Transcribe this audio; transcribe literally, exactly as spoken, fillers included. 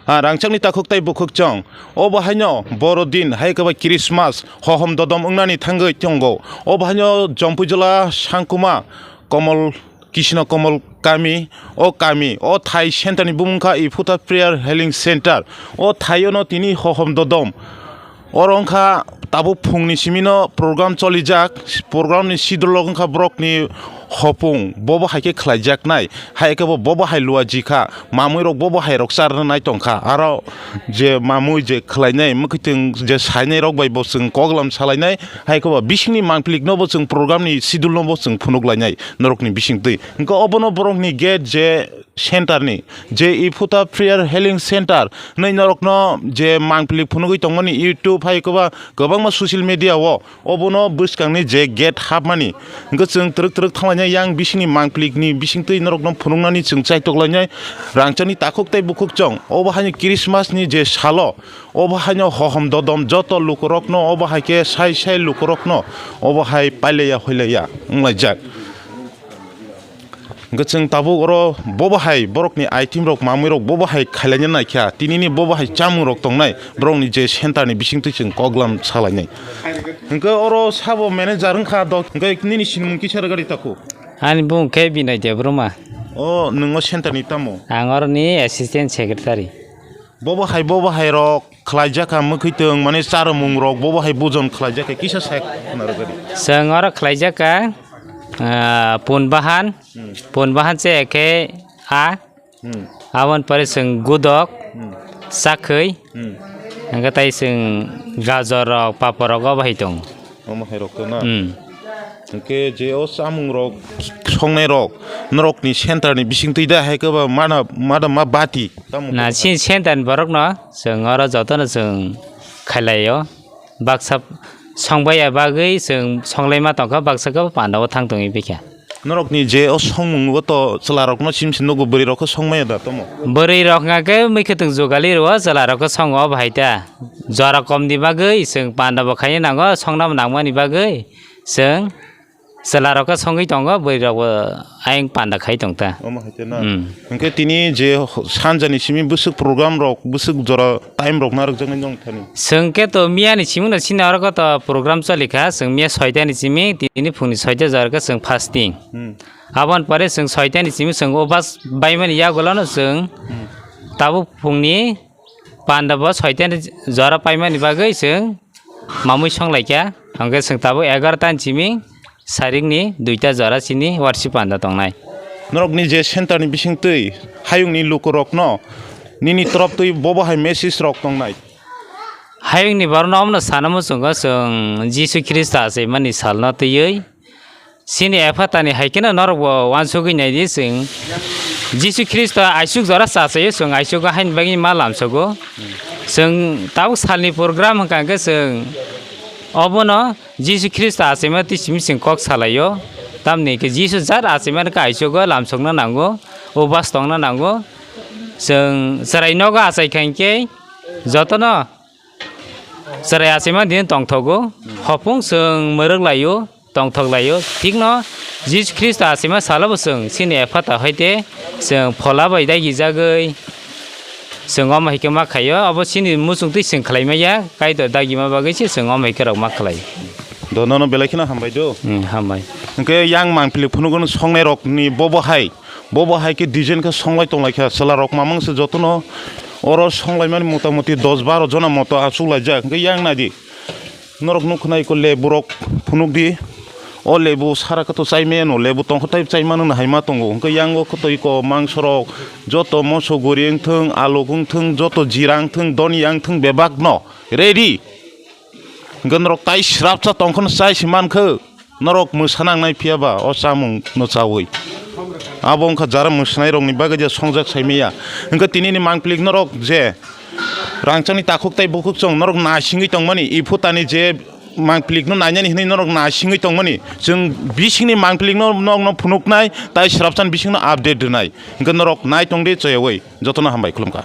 Ah, rangchakni takhuk tei bukhuk chwng. Obo haino borodin, hai khe ba Christmas, hohom dodom wngnani thangwi tongo. Obo haino Jompuijala Sangkuma Komol, Krishna Komol kami, o kami, o thai center ni bumung kha Ifuta Prayer Healing Center. O thaio no tini hohom dodom. Oro wngkha tabuk phungni simino program cholijak, program ni sidolok wngkha borokni hopung, bobo hai khe khlaijaknai, hai khe bo bobo hai luaji kha, mamui rok bobo hai rok charna nai tongkha, aro je mamui je khlainai, mwkhwtwng je sainai rok bai bo chwng koklam salainai, hai khe bo bisingni mangplikno bo chwng program ni sidolno bo chwng phunuk lainai norokni bisingtwi. Hwnkhe obono borokni gate je center ni, je Ifuta Prayer Healing Center hinwi norokno je mangpili phunugwi tongmani YouTube hai kwba-, kwbangma social media o, obono bwskangni je gate hapmani, hwnkhe chwng twrwk twrwk thanglainai yang bisingni mangpilikni bisingtwi norokno phunuknani chwng chaitoklainai rangchakni takhuk tei bukhuk chwng. Obo haino Christmas ni je salo, obo haino hohom dodom joto lukurokno, obo hai khe sai sai lukurokno obo hai pailaiya hoilaiya wnglaijak. Hwnkhe chwng tabuk oro bobo hai borokni item rok, mamui rok bobo hai khailaina naikha, tinini bobo hai chamung rok tongnai, borokni je center ni bisingtwi chwng koklam salainai. Hwnkhe oro sabo manager wngkha dok, hwnkhe nini sinimung kisa rwgadi takhuk? Ani bumung khe Binoy Debbarma. O, nwng o center ni tamo? Ang oroni assistant secretary. Bobo hai, bobo hai rok khlaijak kha mwkhwtwng, mane charwmung rok bobo hai bujon khlaijak kha, kisa sai khna rwgadi. Chwng oro khlaijak kha, ah, pun bahan, Hmm. pun bahan se khe a, Hmm. aboni pore chwng gudok, Hmm. chakhwi, Hmm. hwnkhe tai chwng gajor rok, papor rok obo hai tongo. Omo hai rok to na. Hmm. Hwnkhe je o chamung rok songnai rok norokni center ni bisingtwi da hai khe ba mana, mana ma bati tamo Na khe chini center ni borok no chwng oro joto no chwng khailai o. Baksa songbaiya bagwi chwng songlaima tongkha, baksa khe panda o thang tongwi bikha. Norokni je o songmung o to chwla rok no sim sim nugo, bwrwi rok khe songmaya da tamo? Bwrwi rok hwnkha khe mwkhwtwng jugali rwo, chwla rok khe songo bahai ta. Jora kom ni bagwi chwng panda bo khaina nango, songnabo nangmani bagwi chwng chwla rok khe songwi tongo, bwrwi rok bo ayang panda khai tong ta. Omo hai khe na. Hmm. Hwnkhe tini je sanjani simi bwswk program rok, bwswk jora time rok narwkjaknai nong thani? Chwng khe to miya ni simi no sini oro khe to program choli kha, chwng miya soita ni simi, tini phung ni soita jora khe chwng fasting. Hmm. Aboni pore chwng soita ni simi chwng upas baimani yagulo no chwng Hmm. tabuk phung ni panda bo soita ni jora paimani bagwi chwng mamui songlaikha, hwnkhe chwng tabuk egarota ni simi sarik ni duita jora chini warsi panda tongnai. Norokni je center ni bisingtwi hayungni lukurokno nini toroftwi bobo hai message rok tongnai? Hayungni borokno omono sana muchungo chwng Jisu Khristo achaimani salno twiwi, chini ephatani hai kheno norok bo uansugwi naidi chwng Jisu Khristo aisuk jora chachaio, chwng aisugo haini bagwi ma lamsogo. Chwng tabuk salni program hwnkha hwnkhe chwng obono Jisu Khristo achaima twi simi chwng kok salaio. Tamni hwnkhe Jisu jar achaima khe aisugo lamsokna nango, ubas tongna nango. Chwng chwrai nogo achaikha hwnkhe jotono chwrai achaima din tongthogo. Hopung chwng mwrwk laio, tongthok laio. Thikno Jisu Khristo achaima salobo chwng chini ephata hoite chwng phola bai dagijagwi chwng omo hai khe ma khaio. Abo chini muchungtwi chwng khlai maya, Kaitor dagima bagwi se chwng omo hai khe rok ma khlai. Do nono belai kheno hambai do. Hmm, hambai. Hwnkhe yang mangpili phunugo no songnai rokni bobo hai, bobo hai khe design khe songlai tonglai kha. Chwla rok mamang se jotono oro songlaimani motamuti dos baro jona moto achuk laijak. Hwnkhe yang naidi. Norok nukhnai ko lebu rok phunuk di. O lebu sara khe to chai maya no, lebu tongkha tai chai mano hai ma tongo. Hwnkhe yang o khe to iko mangso rok joto moso guri wngthung, aluk wngthung, joto jira wngthung, doniya wngthung bebak no ready. Hwnkhe norok tai srapsa tongkhon chai si mankhe, norok mwsa nangnai phiya ba o chamung no chaui. Abo wngkha jara mwsnai rokni bagwi je songjak sai maya. Hwnkhe tini ni mangpili norok je rangchakni takhuk tai bukhuk chwng norok naisingwi tongmani, iphutani je mangpili no nainani hinwi norok naisingwi tongmani, chwng bisingni mangpili no, nokno phunuknai tai srapsani bisingno update rwnai. Hwnkhe norok nai tongdi, choyaui jotono hambai khulumkha.